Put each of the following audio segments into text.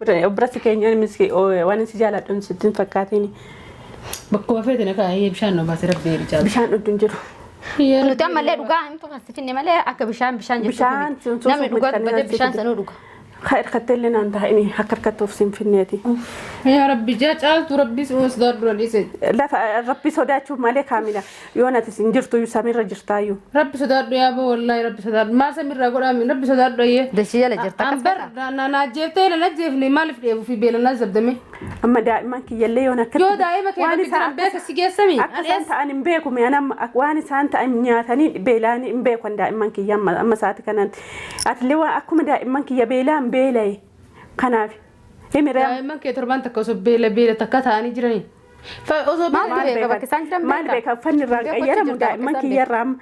Obboleessi keenya waan si jaaladhu sitti hin fakkaatiin. Bakkuma feete na kaa'ee bishaan na baasee rabbi eeri caalu. Bishaan dhugdu hin jiru. Nuti ammallee dhugaa himtu kan si finne malee akka bishaan bishaan jettu Bishaan sun sun namni dhugaa kan dubbatee si bishaan fide. sanuu dhuga. Harkattee illee naan taa'ini akka harkattuuf si hin finneeti. Yaa rabbi jaa caaltu rabbi si sodaadhu na dhiise. Lafa rabbi sodaachuu malee kaamila yoo nati hin jirtu samiirra jirtaayyuu. Rabbi sodaadhu yaa boo wallaahi rabbi sodaadhu maal samiirraa godhaami rabbi sodaadhu ayyee. Dachii jala jirta akkas Ambar feetaa? na ajjeeftee na ajjeefne maaliif dheebuu fi beela na zabdame. Amma daa'imman kiyyallee yoon akkatti. Yoo daa'ima kee waan bakka isaan jiran beeka si geessami. Akka isaan ta'an hin beeku mi'an amma waan isaan ta'an nyaatanii beela'anii hin beekan daa'imman kiyya amma amma sa'aati kanatti. Atillee waan akkuma daa'imman kiyya beela'an beela'e kanaaf himi re'am. Daa'imman kee torban takka osoo beela beela takka ta'anii jiranii. Osoo Maal beela beeka bakka isaan jiran Maal beeka? beeka uffanni irraan Beeku achi qayyaramu jirta bakka daa'imman isaan kiyya irraa amma,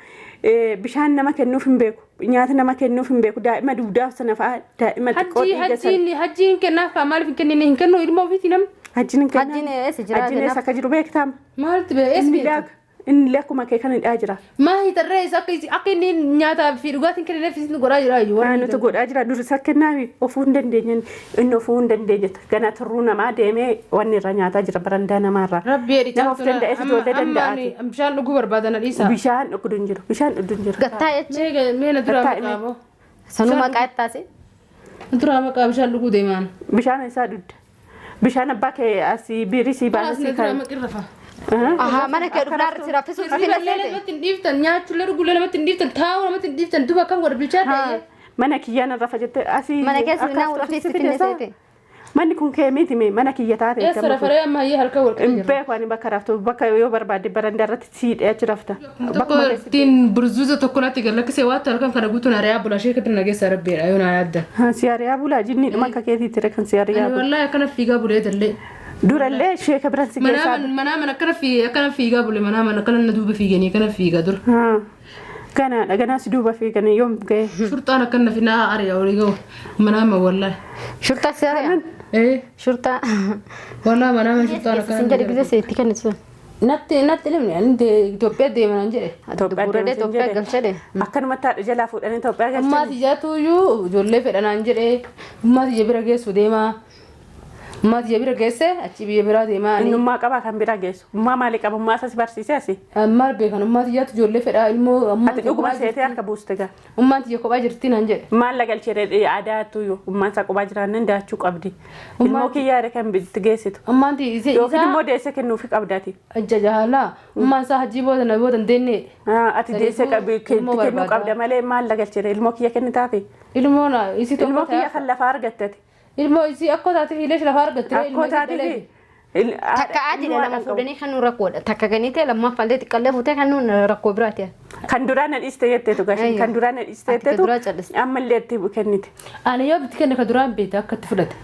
bishaan nama kennuuf hin beeku nyaata nama kennuuf hin beeku daa'ima dugdaaf sana fa'a daa'ima xiqqoo Hajjii dhiiga sana. hajjiin hajjiin kennaaf kaa maaliif hin kennine hin kennu ilma ofiiti namni. Hajjiin hin kennaa. Hajjiin eessa jira Hajjiin eessa kennaaf? akka jiru beektaam. Maaltu bee eessa Inni beekta? laaka inni illee akkuma kee kan hidhaa jira. Maa hiitarree isa akka akka inni nyaataa fi dhugaatiin kennineef isin godhaa jira iyyuu. Waan nuti godhaa jira dur isa kennaafi ofuu hin dandeenye inni ofuu hin dandeenye gana turruu namaa deemee wanni irra nyaataa jira barandaa namaarra. Rabbi jedhi Nama of danda'eef ijoollee danda'aati. Bishaan dhuguu barbaada na dhiisa. Bishaan dhugdu hin jiru bishaan dhugdu hin jiru. Gattaa jechi Mee mee na duraa Gattaa maqaa boo. sanuu maqaa ittaase. Na duraa maqaa bishaan dhuguu deemaan. Bishaan isaa dhugda. Bishaan abbaa kee asii biirii sii Kanaas baasee na sii duraa kan. maqirra fa'a. Ahaa mana kee dhufnaa si raffisuuf si finne Hirriballee seete. namatti hin dhiiftan nyaachuullee dhuguullee namatti hin dhiiftan taa'uu namatti hin dhiiftan duuba akkam godha bilchaa ta'e. Mana kiyyaan irra fajatte asii. Mana keessa akka finna as rafii si fide finne isaa. seete. Manni kun kee miti mee mana kiyya taate. Eessa rafaree amma hayyee halkan wal Hin qaba. beeku ani bakka raftu bakka yoo barbaadde barandaa irratti siidhee achi rafta. Tokko ittiin burzuuza tokko natti gad lakkisee waattu halkan kana guutuun ari'aa bula ishee kibira nageessa rabbiidha yoo naa yaadda. Si ari'aa bulaa jinni dhuma akka keetiitti re kan si ari'aa Ani bula. wallaahi akkana fiigaa bulee dallee. Durallee sheeka biran si geessaa. Manaa mana akkana fiigee akkana fiigaa bule manaa mana akkana na duuba fiiganii akkana fiigaa dura. Haa. Ganaadha ganaa si duuba fiiganii yoom ga'e. Shurxaan akkana fi naa ari'a olii ga'u manaa ma wallaahi. Shurtaa si ari'a. Ee Shurtaa. wallaahi manaa mana shurxaan Sin akkana. jedhe gisee itti kennitu sun. Natti natti limne ani Itoophiyaa deema naan jedhe. Itoophiyaa Guuradee deemsin Itoophiyaa jedhe. galchee de. Akkanumatti haadha jalaa fuudhanii Itoophiyaa galchan. Ummaa tiyyaatu iyyuu ijoollee fedha naan jedhe ummaa tiyya bira geessu deemaa. Ummaa tiyya bira geesse achi biyya biraa deemaa. ani. Innummaa qabaa kan biraa geessu. Ummaa maalii qaba? Ummaa isas barsiisee asi. Maal beekan ummaa tiyyaatu ijoollee fedha ilmoo ummaa Ati tiyya dhuguma kophaa seetee jirti. harka buuste gaa. Ummaan tiyya kophaa jirti naan jedhe. Maal la galchee reedhee aadaa tuyyuu ummaan isaa qubaa jiraannan daachuu qabdi. Ilmoo kiyyaare kan itti geessitu. Ummaan tiyya isee Yookiin isaa immoo deessee kennuufi qabdaati. jajahalaa ummaan isaa hajii booda na booda hin deenne. Ati deessee Saniifuu qabi ilmoo kennuu barbaada. qabda malee maal la galchee ilmoo kiyya kennitaafi. Ilmoon isii tokko Ilmoo kiyya ta'a. kan lafaa argatte ati. Ilmoo isii akkoo taate hiilee ishee lafaa argatte. Akkoo taatee fi Takka adiidha lama fuudhanii kan nuun rakkoodha. Takka kennitee lammaffaallee xiqqallee fuutee kan nuun rakkoo biraati. Kan duraa na dhiiste jetteetu gashin Ayyo. kan duraa na dhiiste Ati ka jetteetu duraa calliste. ammallee itti kennite. Ani yoo bitti kenne ka duraan beekte akka itti fudhate.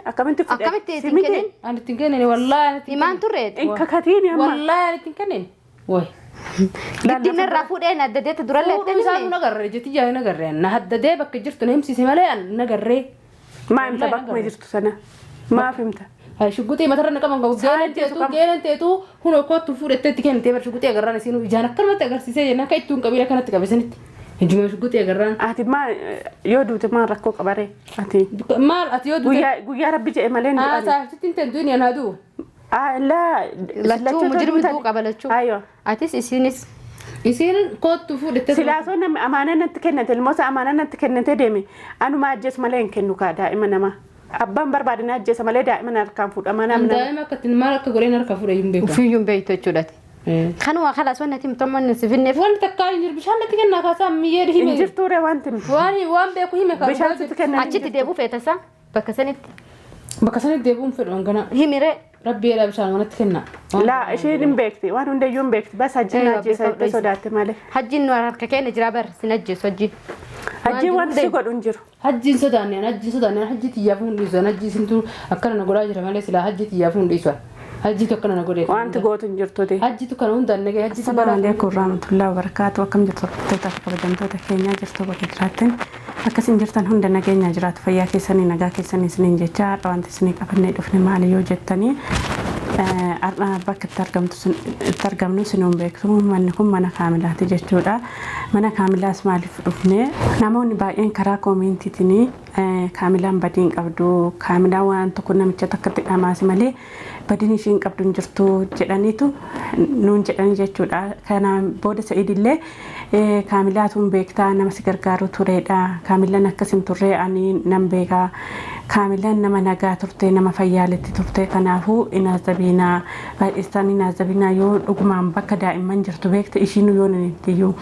Akkamitti fudhate? Akkamitti Si ittiin miti? kennin? Ani ittiin kennine wallaahi ani ittiin Himaan turre. Hin kakatiin amma. wallaahi ani ittiin kennine. Wayi. Giddiin irraa fuudhee na adda deette durallee Fuudhuu itti isaa himne. nu nagarree jetti ijaan nagarree na haddadee bakka jirtu na himsiise malee an nagarree. Maa himta bakkuma jirtu sana? Maaf himta? Shugguxii matarra na qaban qabu geenan jeetu teetu qaba. geenan teetu hunoo kootu fuudhattee itti kennitee bar shugguxii agarraan isiin ijaan akkanumatti agarsiisee jennaan akka ittuu hin qabiin akkanatti qabe sanitti. Ijuma shugguxii agarraan. Ati maa yoo duute maal rakkoo qabaree? Ati Maal ati yoo duute guyyaa guyyaa rabbi jedhe malee hin haa du'ani. saaftitti hin tentu inni anaa du'u. Laa Lachuu mujirmi du'uu qaba lachuu. Ayyo. Atis isinis. Isiin kootu fuudhattee. Silaasoo namni amaanaa natti kennate ilmoosa amaanaa natti kennate deeme anuma ajjeesu malee hin kennu kaa daa'ima namaa. Abbaan barbaade na ajjeesa malee daa'ima na harkaan fuudha mana An nama. daa'ima akka ittiin maal akka godheen harka fuudhe hin beeku. Ufiyyuu hin beektu jechuudha. Kanuma kalaas wanni ati himtu si finneef. Wanti takkaa hin jiru bishaan natti kennaa kaasaa miyyee Hin hime. jirtuure wanti Waan waan beeku hime kaa. bishaan sitti kennan. Achitti deebuu feetasa bakka sanitti. Bakka sanitti deebi'uun fedhu hangana. Himiree. Rabbi jedhaa bishaan manatti kenna. Laa isheen hin beekti waan hundayyuu hin beekti bas hajjiin Eeyyoo, ajjeesa beekaa jettee dhoyse. sodaatte malee. Hajjiin nu harka keenya jira bar sin ajjeesu hajjiin. Hajjiin wanti si godhu hin jiru. Hajjiin sodaanne hajjiin sodaanne hajjii xiyyaafuu hin dhiisu hajjii sintu akkana na godhaa jira malee silaa hajjii xiyyaafuu hin dhiisu hajjiitu akkana na godhe. Wanti gootu hin jirtuti. Hajjiitu kana hundaan nagee hajjiitu Assalaamu alaikum warahmatullahi wabarakatuh. Akkam jirtu hordoftoota fi kabajamtoota keenyaa jirtu bakka jiraattan akkasiin jirtan hunda nageenya jiraatu fayyaa keessanii nagaa keessanii isiniin jecha har'a wanti isinii qabannee dhufne maali yoo jettanii har'a bakka itti argamtu itti argamnu isinuun beektu manni kun mana kaamilaati jechuudha. Mana kaamilaas maaliif dhufne namoonni baay'een karaa koomentiitiin Kaamilaan badii hin qabdu, kaamilaan waan tokko namicha takkatti dhamaase malee badiin ishii hin qabdu hin jirtu jedhaniitu nuun jedhanii jechuudha. Kanaan booda Sa'id illee kaamilaatu hin beektaa nama si gargaaru turedha. Kaamilaan akkas hin turre ani nan beekaa. Kaamilaan nama nagaa turte nama fayyaaletti turte kanaafuu hin azabiinaa baay'istaan hin azabiinaa yoo dhugumaan bakka daa'imman jirtu beekte ishiin yoo hin himtiyyuu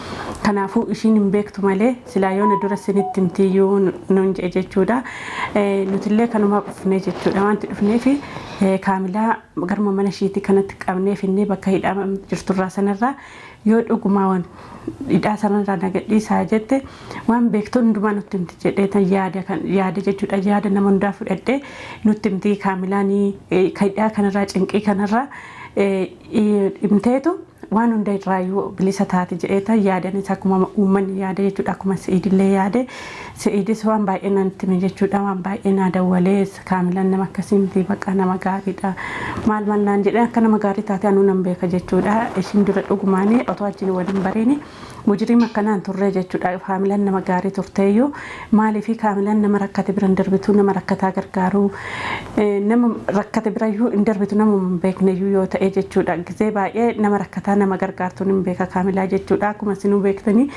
kanaafuu ishiin hin beektu malee silaa yoo na dura isinitti himtiyyuu nuun jedhe jechuudha. Nutillee kanuma dhufnee jechuudha wanti dhufneefi kaamilaa garuma mana ishiitii kanatti qabnee finnee bakka hidhaa jirturraa sanarraa yoo dhugumaa waan hidhaa sanarraa na gadhiisaa jette waan beektu hundumaa nutti himti jedhee tan yaada kan yaada jechuudha yaada nama hundaa fudhadhee nutti himti kaamilaan hidhaa kanarraa cinqii kanarraa himteetu waan hunda irraayyuu bilisa taate jedhee tan yaadanis akkuma uummanni yaada jechuudha akkuma Se'idillee yaade Se'idis waan baay'ee natti hime jechuudha waan baay'ee naa dawwalee kaamilaan nama akkasii miti bakka nama gaariidha maal maal naan jedhee akka nama gaarii taate anuu nan beeka jechuudha ishiin dura dhugumaanii otoo achiin waliin bareeni mujriima akkanaan turree jechuudha kaamilaan nama gaarii turteeyyuu maaliifi kaamilaan nama rakkate bira hin darbitu nama rakkataa gargaaruu nama rakkate birayyuu hin darbitu nama hin beekneyyuu yoo ta'e jechuudha gizee baay'ee nama rakkataa nama gargaartuun hin beeka kaamilaa jechuudha akkuma isinuu beektanii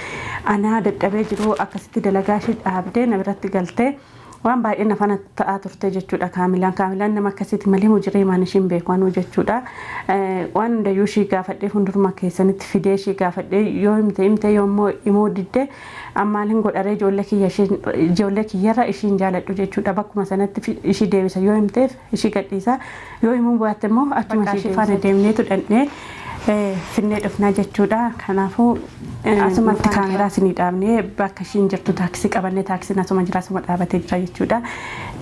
anaa dadhabee jiru akkasitti dalagaa ishee dhaabdee na biratti galtee waan baay'ee na faana ta'aa turte jechuudha kaamilaan kaamilaan nama akkasiiti malee mujriimaan ishiin beeku anuu jechuudha waan hundayyuu ishii gaafadhee fuulduruma keessanitti fidee ishii gaafadhee yoo himte himte yoo immoo himuu didde ammaal hin godharee ijoollee kiyya ijoollee kiyyarra ishiin jaaladhu jechuudha bakkuma sanatti ishii deebisa yoo himteef ishii gadhiisa yoo himuu baatte immoo achuma ishii faana deemneetu dhandhee finnee dhufnaa jechuudha. Kanaafuu asumatti kaameraa isinii dhaabnee bakka ishiin jirtu taaksii qabannee taaksiin asuma jira asuma dhaabatee jira jechuudha.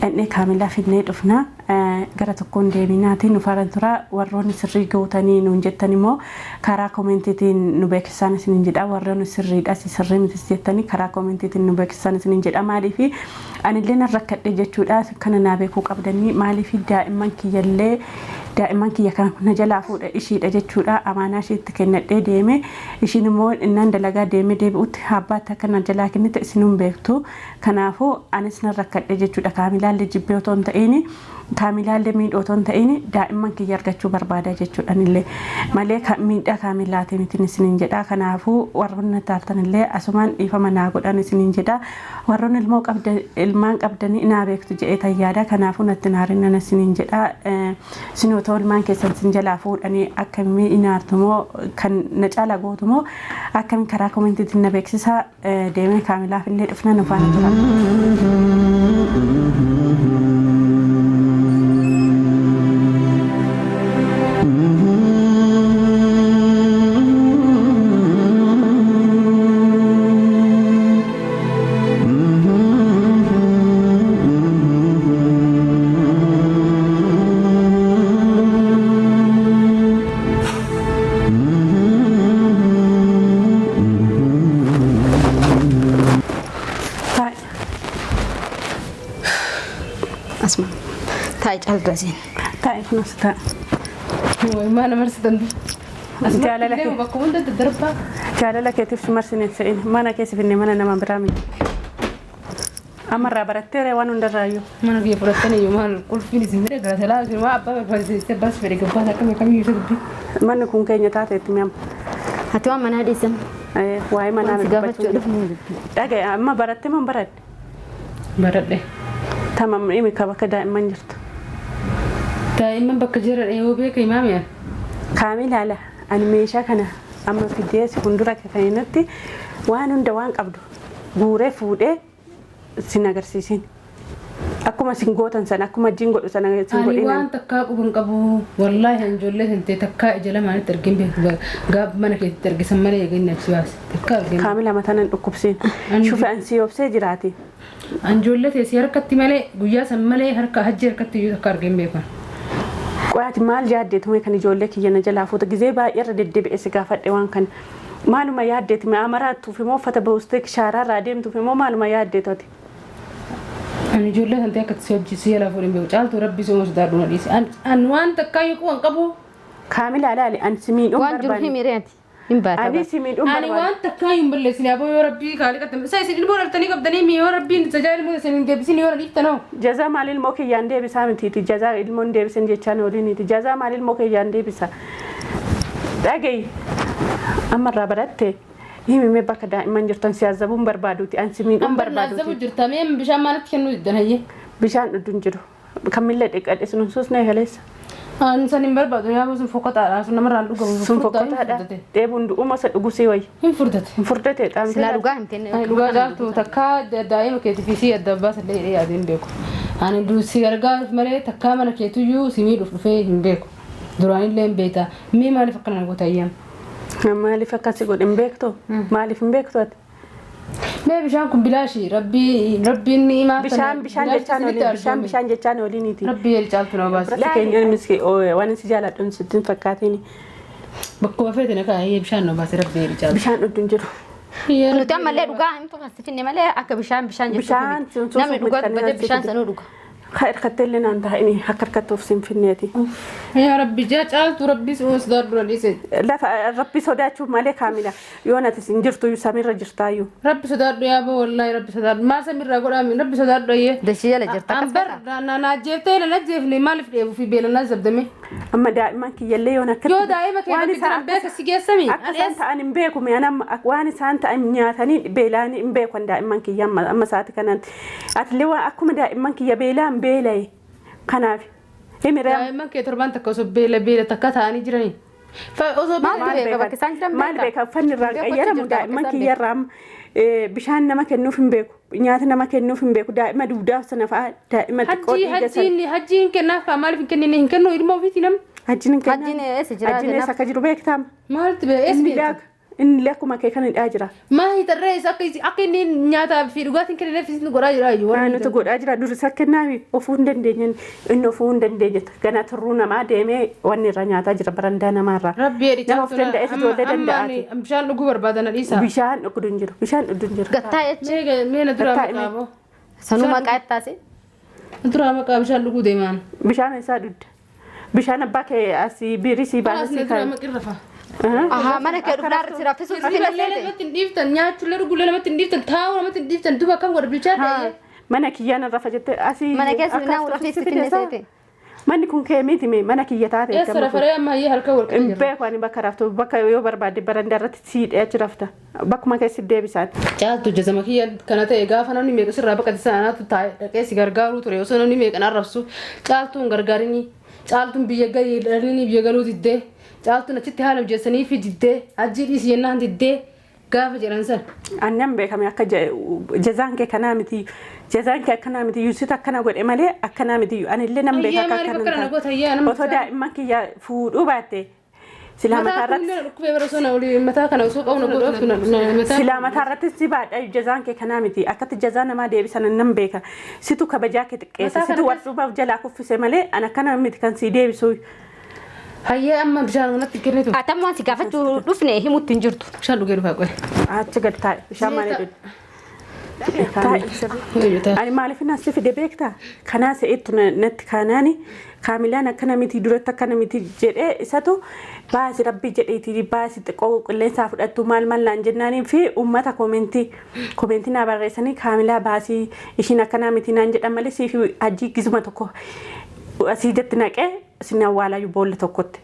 Dhandhee kaamelaa finnee dhufnaa gara tokkoon deeminaatiin nu faana tura warroonni sirrii gootanii nuun jettan immoo karaa koomentiitiin nu beeksisaan isiniin jedha warroonni sirriidha sirrii mitis jettanii karaa koomentiitiin nu beeksisaan isiniin jedha maaliifi anillee nan rakkadhe jechuudha kana naa beekuu qabdanii maaliifi daa'imman kiyyallee daa'imman kiyya kan na jalaa fuudha ishiidha jechuudha amaanaa ishiitti kennadhee deeme ishiin immoo innaan dalagaa deemee deebi'utti abbaatti akka na jalaa kennite isinuun beektu kanaafuu anis nan rakkadhe jechuudha kaamilaallee jibbee otoo hin ta'in kaamilaallee miidhoo otoo hin ta'in daa'imman kiyya argachuu barbaada jechuudha illee malee miidhaa kaamilaatii mitiin isiniin jedha kanaafuu warroonni taartan illee asumaan dhiifama naa godhan isiniin jedha warroonni ilmoo qabda ilmaan qabdanii naa beektu jedhee tayyaada kanaafuu natti naarinan isiniin jedha isin otoo ilmaan keessan isin jalaa fuudhanii akkamii inaartumoo kan na caala gootumoo akkamiin karaa koomentiitiin na beeksisa deemee kaamilaaf illee dhufna nu faana tura. Taa'e. Asuma. Taa'i caaltu asiin. Taa'e kunuunsa taa'e. Wayi maal marsitan? Jaalala kee. Bakka hundatti darbaa. Jaalala keetiif si marsine se'in mana keessa finne mana nama biraa miti. Ammarraa baratteera waan hundarraayyuu. Mana kiyya fudhattanii iyyuu maal qulfiin isin bira gara salaa isin waa abbaa barbaachise abbaa si fedhe gabbaas akkami akkamiyyuu isa dubbii. Manni kun keenya taate itti mi'ama. Ati waan manaa dhiisan. Waa'ee manaa Waan si gaafachuu dhufne dubbii. Dhagaye amma baratte moo hin baradhe? Baradhe. Tamam himi ka bakka daa'imman jirtu. Daa'imman bakka jiran yoo beeka himaami. Kaamilaala ani meeshaa kana amma fidee si fuuldura kanatti waan hunda waan qabdu guuree fuudhee sin agarsiisin. Akkuma sin gootan sana akkuma jiin godhu sana sin Ani godhin. waan takkaa quba hin qabu wallaahi an ijoollee san ta'e takkaa ija lamaanitti argin beeku gaaf mana keessatti argisan malee eeganii achi baase takkaa argin. Kaamila mataa nan dhukkubsiin. Shufe an si obsee jiraati. An ijoollee ta'e si harkatti malee guyyaa san malee harka hajji harkatti iyyuu takka argin beekan. Qo'aati maal yaaddeetu mee kan ijoollee kiyya na jalaa fuuta gizee baay'ee irra deddeebi'ee si gaafadhe waan kana. Maaluma yaaddeeti mee amaraattuuf immoo uffata baustee shaaraarraa deemtuuf immoo maaluma yaaddeetu ati. Ani ijoollee san ta'e akkatti si hojii si jalaa fuudhin beeku caaltuu rabbi si uumu sodaadhu na dhiise. An waan takkaa iyyuu quba hin qabu. Kaamila laali an si miidhuun Waan jiru barbaanne. himi reeti. Hin baata Ani si miidhuun Ani barbaadu. waan takkaa hin balleessine aboo yoo rabbii kaaliqatte. Isa isin ilmoo dhaltanii qabdanii mi yoo rabbiin sajaa ilmoo isin hin deebisin yoo dhiiftanoo. Jazaa maal ilmoo kiyyaan deebisaa mitiiti. Jazaa ilmoon deebisan jechaan oliiniiti. Jazaa maal ilmoo kiyyaan deebisa. Dhagayi ammarraa baratte himimee bakka daa'imman jirtan si azabuun barbaaduuti. Ani si miidhuun Ambar naazzabu barbaaduuti. jirta mee bishaan maalitti kennuu diddan hayyee. Bishaan dhudhuun jiru. Kan miila dhiqadhe sun suusnee kaleessa. Ani san hin barbaadu yaa sun fokkotaadha sun namarraan dhugamu. Sun fokkotaadha. Dheebuun du'uma isa dhugusii wayya. Hin furdate. Hin furdate Silaa dhaamtee. dhugaa himteen. Ani dhugaa caaltu takkaa daa'ima keetii fi si adda baasallee hidhee yaadee hin beeku. Ani si gargaaruuf malee takkaa mana keetuyyuu si miidhuuf dhufee hin beeku. Duraanillee hin beekta. Mee maaliif akkana goota ayyam? Maaliif akkasi godhe hin beektu? Maaliif hin beektu ati? Mee bishaan kun bilaashi rabbii rabbiin ni'imaa Bishaan bishaan jechaan oliin bishaan bishaan jechaan oliiniiti. Rabbii jedhi caaltu nama baasi. Biratti keenya miski waan si jaaladhuun sitti hin fakkaatiin Bakkuma feete na kaa'ee bishaan nama baasi rabbii jedhi caaltu. bishaan dhudhuun jiru. Nuti ammallee dhugaa himtu kan si finne malee akka bishaan bishaan jettu. Bishaan sun sun Namni dhugaa kan dubbatee si bishaan fide. sanuu dhuga. Harkattee illee naan taa'ini akka harkattuuf sin finneeti. Yaa rabbi jaa caaltu rabbii si sodaadhu na dhiise. Lafa rabbi sodaachuuf malee kaamila yoo nati sin jirtu samiirra jirtaayyuu. Rabbi sodaadhu yaa boo wallaahi rabbi sodaadhu maal samiirraa godhaami rabbi sodaadhu ayyee. Dachii jala jirta akkas Ambar beekaa. na ajjeeftee na ajjeefne maaliif dheebuu fi beela na zabdame. Amma daa'imman kiyyallee yoon akkatti Yoo daa'ima kee waan bakki isaan jiran beeka si geessami. akka isaan ta'an hin beeku mi'aan amma waan isaan ta'an nyaatanii beela'anii hin beekan daa'imman kiyya amma amma sa'aati kanatti. Atillee waan akkuma daa'imman kiyya beela'an beela'e kanaaf himi re'am Daa'imman kee torban takka osoo beela beela takka ta'anii jiranii. Osoo Maal beela beeka bakka isaan jiran maal beeka? beeka uffanni irraan Beeku achi qayyaramu jirta bakka daa'imman isaan kiyya irraa bishaan nama kennuuf hin beeku nyaata nama kennuuf hin beeku daa'ima dugdaa sana fa'a daa'ima xiqqoo Hajjii dhiiga sana. hajjiin hajjiin kennaaf kaa maaliif hin kennine hin kennu ilma ofiiti namni. Hajjiin hin kennaa. Hajjiin eessa jira Hajjiin eessa kennaaf? akka jiru beektaama. Maaltu bee eessa Inni beekta? daaka inni illee akkuma kee kan hidhaa jira. Maa hiixarree isa akka akka inni nyaataa fi dhugaatiin kennineef isin godhaa jira iyyuu. Waan nuti godhaa jira dursa kennaafi ofuu hin dandeenye inni ofuu hin dandeenye gana turruu namaa deemee wanni irra nyaataa jira barandaa namaarraa. Rabbi jedhi Nama of danda'eef ijoollee danda'aati. Bishaan dhuguu barbaada na dhiisa. Bishaan dhuguu hin jiru bishaan dhuguu hin jiru. Gattaa jechi Mee na duraa Gattaa maqaa boo. sanuu maqaa ittaase. Na duraa maqaa bishaan dhuguu deemaan. Bishaan isaa dugda. Bishaan abbaa kee asii biirii sii Kanaas baasee na sii duraa kan. maqirra fa'a. Ahaa mana kee dhufnaa si raffisuuf si finne Illee seete. namatti hin dhiiftan nyaachuullee dhuguullee namatti hin dhiiftan taa'uu namatti hin dhiiftan duuba akkam godha bilchaa ta'e. Mana kiyyaan rafa jettee asii. Mana keessa akka naa as rafii si si finne fide isaa. seete. Manni kun kee miti mee mana kiyya taate. Eessa rafaree amma hayyee harka wal Hin qabe jira. beeku ani bakka raftu bakka yoo barbaadde barandaa irratti siidhee achi rafta bakkuma keessi deebisaan. Caaltu jazama kiyya kana ta'e gaafa namni meeqa sirraa baqate sanaatu taa'e dhaqee si gargaaruu ture osoo namni meeqa na arrabsu caaltuun gargaarini caaltuun biyya galii dhalini biyya galuu diddee caaltuun achitti haala mijeessanii fi diddee ajjii dhiisi jennaan diddee gaafa jedhan san. Annan beekame akka jazaan kee kanaa miti jazaan kee akkanaa miti yuusita akkana godhe malee akkanaa miti anillee nan beeka Ayyaa akka maaliif akkana akkana hin goota ayyaa taane. nama Otoo daa'imman kiyya fuudhuu baatte silaa mataa Mataa irratti kun dhukkubee bara osoo na olii mataa kana osoo qabu na gootu mataa. silaa mataa irratti si baadha jazaan kee kanaa miti akkatti jazaa namaa deebisan nan beeka situ kabajaa kee xiqqeessa Mataa kana situ warcumaaf jalaa kuffise malee an akkana miti kan sii deebisu. Hayyee amma bishaan kanatti kennitu. Atammaan waan si gaafachuu dhufne himutti hin jirtu. Bishaan dhugee dhufaa qoe. Achi gad taa'e bishaan malee dhugu. Taa'e. Ani maaliif na si fide beektaa? Kanaa se'eettu natti kaanaani kaamilaan akkana miti duratti akkana miti jedhee isatu baasi rabbi jedheeti baasi xiqqoo qilleensaa fudhattu maal maal naan jennaanii fi uummata koomentii koomentii naa barreessanii kaamilaa baasii ishiin akkanaa miti naan jedhan malee siif hajii gizuma tokko asii jetti naqee sin awwaalaayyuu boolla tokkotti.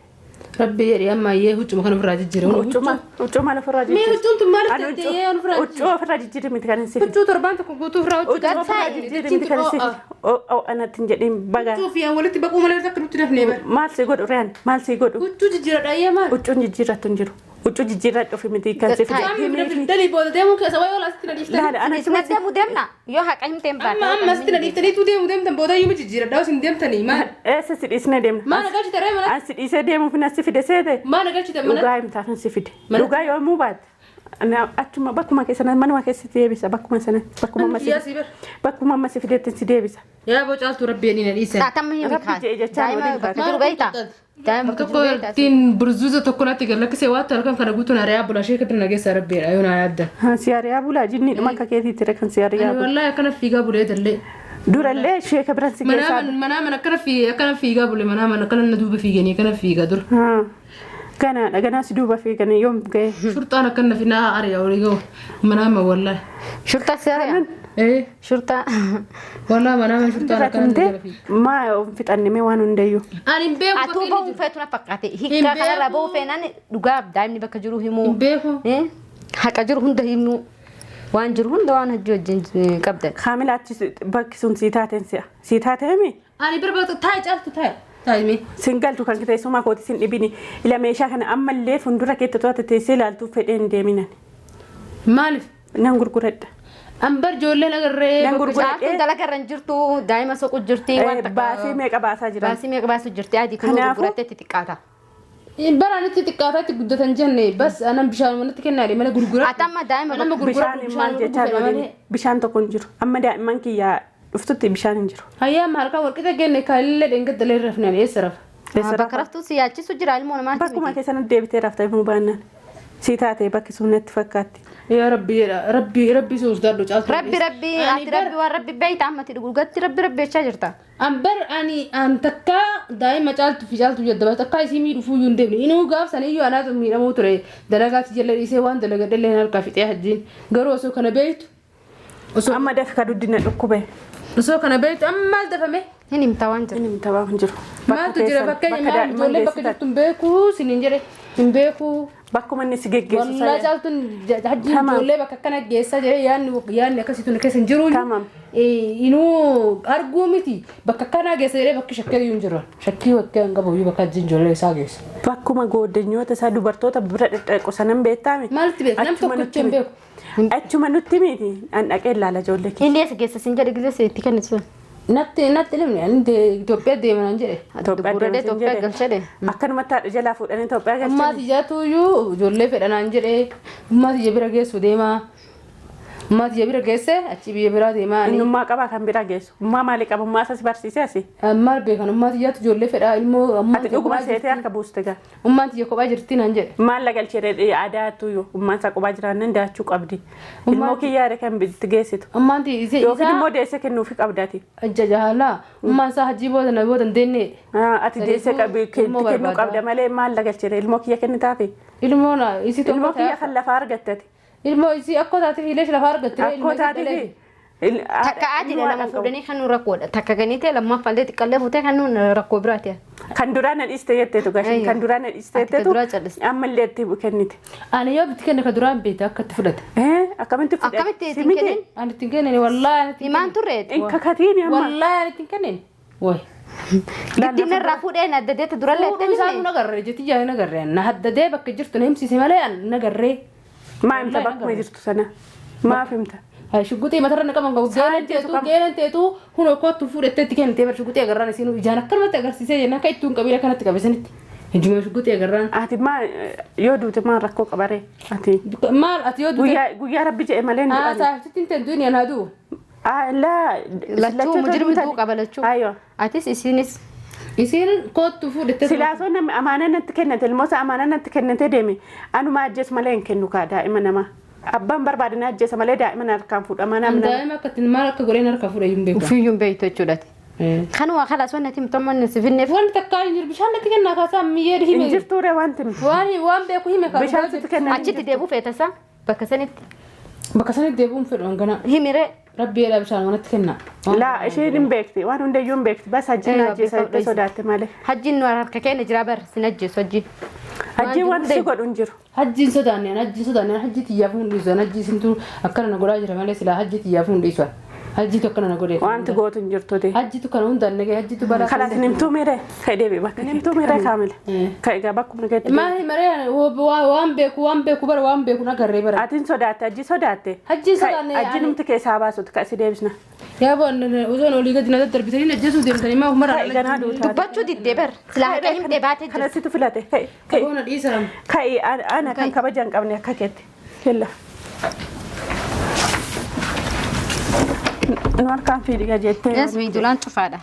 Rabbi jedhee amma hayyee huccuma kana ofirraa jijjiire. Huccuma huccuma ofirraa Mee huccuun tun maaliif Ani jettee yee ofirraa huccuu ofirraa jijjiiri miti kan hin sifi. Huccuu torbaan tokko guutuu ofirraa huccuu Huccuu ofirraa jijjiiri miti kan hin sifi. Anatti hin jedhin baga. Huccuu fi walitti baquu malee akka nutti dafnee bara. Maal si godhu reen maal si godhu Huccuu jijjiiradha ayyee maal? huccuun jijjiirrattu hin jiru. Huccuu jijjiirradhu ofi miti kan si fide. Amma dalii booda deemuu keessa waayee ol asitti na dhiiftanii. Laala ana Isin deemu deemna yoo haqa himteen Amma baate. amma asitti na dhiiftaniitu deemu deemtan booda iyyuu jijjiiradha isin deemtanii maal? eessa si dhiisnee deemna? Maal agarsiita ree mana? An si dhiisee deemuuf na si fide seete. Maal agarsiita mana? Dhugaa himtaaf hin si fide. Mana- Dhugaa yoomuu baatte. Achuma bakkuma keessa manuma keessatti deebisa bakkuma sana bakkuma amma Kiyyaa si si bara. bakkuma amma si fidetti si deebisa. Yaa boo caaltuu rabbi jedhii na dhiisan. Atamma himi Rabbi kaan. jedhe jechaan Daa'ima waliin bakka kaata. jiru beektaa? Daa'ima bakka Tokko jiru beektaa? ittiin burzuuza tokko natti gad lakkisee waattu halkan kana guutuun ari'aa bula ishee kabira nageessaa rabbiidha yoo naa yaaddan. Si ari'aa bulaa jinni dhuma akka keetiitti kan si ari'aa Ani bulaa. wallaahi akkana fiigaa bulee dallee. Durallee ishee ka biran si keessaa Manaa mana akkana fiigaa bule manaa mana akkana na duuba fiiganii akkana fiigaa dura. Ganaadha ganaa si duuba fiiganii yoom ga'e. Shurxaan akka na finaa ari'a olii ga'u manaama wallahi. Shurxaa si ari'a? Ee Shurxaa. wallahi manaama shurxaan akka na Irratti jala fiiga. Maa fixanne mee waan hundayyuu. Ani hin beeku Atuu bakka inni bahuun jiru. feetu na fakkaate. Hin Hiikkaa kanarraa beeku. bahuu feenaan dhugaa daa'imni bakka jiru himuu. Hin beeku. Eh? Haqa jiru hunda himuu. Waan jiru hunda waan hojii wajjin qabdan. Kaamila achi bakki sun sii taateen si'a. Sii taatee mi? Ani bira bakka taa'i caaltu taa'i. Taa'i mee. Sin galtu kan teessuma kooti sin dhibini. Ila meeshaa kana ammallee fuuldura keetti to'ate teessee ilaaltuuf fedhee hin deeminan. Maaliif? Nan gurguradha. An bar ijoolleen agarree. Nan gurguradhee. Caaltuun dalaga irra hin jirtu daa'ima soqu jirti waan takka. Baasii meeqa baasaa jiran? Baasii meeqa baasu jirti adii kun Kanaafuu- gurgurattee itti xiqqaata. Baraan itti xiqqaataa itti guddatan jenne bas anan bishaan manatti kennaa malee gurgura. Ati amma daa'ima Nama gurgura Bishaan maal jechaa jiru? Bishaan tokko hin jiru. Amma daa'imman kiyyaa dhuftutti bishaan hin jiru. Hayyaa amma harkaa walqixa kenne kaalillee dheengaddalee rafnaan eessa rafa? Bakka raftuu si yaachisu jira ilmoo namaatti Bakkuma miti. keessan deebitee raftee himuu baannaan. Sii taatee bakki sun natti fakkaatti. Yaa rabbi jedha rabbi rabbi si sodaadhu caaltu. Rabbi rabbi ati rabbi waan rabbi beeyta amma ati dhugatti rabbi rabbi jechaa jirta. An bar ani an takka daa'ima caaltu fi caaltu jedha takka isii miidhufuu iyyuu hin deemne inuu gaaf sana iyyuu anaatu miidhamuu ture dalagaatti jala dhiisee waan dalagadhe harkaa fixee hajjiin garuu osoo kana beektu osoo Amma dafi ka duddina dhukkube. osoo kana beektu amma maal dafame Hin himta waan jiru. Inni mitabaa hin jiru. maaltu jira fakkeenya maal ijoollee bakka jirtu hin beeku siniin jedhe hin beeku. Bakkuma inni si geggeessu Wallaa sana. caaltuun hajjiin Tamam. ijoollee bakka akkana geessaa jedhee yaadni yaadni akkasiitu na keessa hin jiru. Tamam. Inuu arguu miti bakka akkanaa geessa jedhee bakki shakkii iyyuu hin jiru. Shakkii bakka hin qabu iyyuu bakka hajjiin ijoollee isaa geessa. Bakkuma gooddanyoota isaa dubartoota bira dhadhaqu sanan beektaame. Maaltu beeka? Nam Achuma tokkicha nutti hin miti. beeku. Achuma nutti miti. An dhaqee ilaala ijoollee kiyya. Inni eessa geessa sin jedhe gisee itti kennitu sun. Natti natti limni ani Itoophiyaa deemanaan jedhe. Itoophiyaa Gurguradhee deemsin Itoophiyaa jedhe. galchedhe. Akkanumatti haadha jalaa fuudhanii Itoophiyaa Ummaa galchanii. tiyyaatu iyyuu ijoollee fedhanaan jedhe. Ummaa tiyya bira geessu deemaa. Ummaa tiyya bira geesse achi biyya biraa deemaa. Ani Innummaa qabaa kan biraa geessu. Ummaa maalii qaba? Ummaa isas barsiisee asi. maal beekan ummaa tiyyaatu ijoollee fedhaa ilmoo ummaa Ati tiyya dhuguma kophaa seetee jirti. harka buuste gaa. Ummaan tiyya kophaa jirti naan jedhe. Maal la galchee aadaatu iyyuu ummaan isaa qubaa jiraannan daachuu qabdi. Ilmoo kiyyaare kan itti geessitu. Ummaan tiyya isee Yookiin isaa immoo deessee kennuufi qabdaati. jajahalaa ummaan isaa hajii booda na booda hin deenne. Ati deessee Saniifuu kennuu ilmoo barbaada. qabda malee maal la galchee ilmoo kiyya kennitaafi. Ilmoon isii Ilmoo tokko kiyya ta'a. kan lafaa argattati. Ilmoo isii akkoo taatee fiilee lafa argatte. Akkoo taatifi. Takka adiidha lama fuudhanii kan nu rakkoodha. Takka ganitee lammaffallee xiqqallee fuutee kan nu rakkoo biraati. Kan duraa na dhiiste jetteetu gashi. Ayyo. Kan duraa na dhiiste Ati ka jetteetu duraa calliste. ammallee itti kennite. Ani yoo bitti kenne ka duraan beekte akka itti fudhate. Akkamitti fudhate? Akkamitti Si ittiin miti? kennin? Ani ittiin kennine wallaahi ani ittiin Himaan turre. Hin kakatiin amma. wallaahi ani ittiin kennine. Wayi. Giddina irraa fuudhee na addadeetti durallee Fuudhuu isaa nu nagarree jetti ijaan nagarree na haddadee bakka jirtu na himsiise malee an nagarree. Maa himta bakkuma jirtu sana? Maaf himta? Shugguxii matarra na qaban qabu geenan teetu geenan teetu hunoo kootu fuudhattee itti kennitee bar shugguxii agarraan isiin ijaan akkanumatti agarsiisee jennaan akka ittuu hin qabiin akkanatti qabisanitti. Ijuma shugguxii agarraan. Ati maa yoo duute maal rakkoo qabaree? Ati Maal ati yoo duute guyyaa guyyaa rabbi jedhe malee hin haa du'ani. saaftitti hin tentu inni anaa du'u. Laa Lachuu mujirmi du'uu qaba lachuu. Ayyo. Atis isinis. Isiin kootu fuudhattee. Silaasoo namni amaanaa natti kennate ilmoosa amaanaa natti kennate deeme anuma ajjeesu malee hin kennu kaa daa'ima namaa. Abbaan barbaade na ajjeesa malee daa'ima na harkaan fuudha mana nama. Daa'ima akka ittiin maal akka godheen harka fuudhe hin beeku. Ufiyyuu hin beektu jechuudha. Kanuma kalaas wanni ati himtu si finneef. Wanti takkaa hin jiru bishaan natti kennaa kaasaa miyyee Hin hime. jirtuure wanti himtu. Waan waan beeku hime kaa. Bishaan sitti kennan. Achitti deebuu feetasa bakka sanitti. Bakka sanitti deebi'uun fedhu hangana. Himiree. Rabbi jedhaa bishaan manatti kenna. Laa isheen hin beekti waan hundayyuu hin beekti bas hajjiin Ee, ajjeesa Rabbi jettee sodaatte malee. Hajjiin nu harka keenya jira bar sin ajjeesu hajjiin. Hajjiin wanti si godhu hin jiru. Hajjiin sodaanne hajjiin sodaanne hajji xiyyaaf hin dhiisu hajji sintu akkana na godhaa jira malee silaa hajji xiyyaaf hin dhiisu hajjitu akkana na godhe. Wanti gootu hin jirtuuti. Hajjitu kana hundaan nagee hajjitu balaa. Kalaas nimtuu miiree ka'e deebi bakka nimtuu miiree kaamila. Ka'e egaa bakkuma keetti. Maali maree waan beeku waan beeku bara waan beeku nagarree bara. Atiin sodaatte hajji sodaatte. Hajjiin sodaanne Hajji numti keessaa baasutu kasi deebisna. Yaa boon osoon olii gadi na daddarbitanii na ajjeesuu deemtanii maa humna Ka'e ganaa duutaa. Dubbachuu diddee bar silaa haqa himtee baatee Kana jirti. situ filate ka'e ka'e Boona dhiisaa. ka'e ana kan kabaja hin qabne akka keetti. Kella. Nu harkaan fiidhiga jettee. Yes, dulaan cufaadha.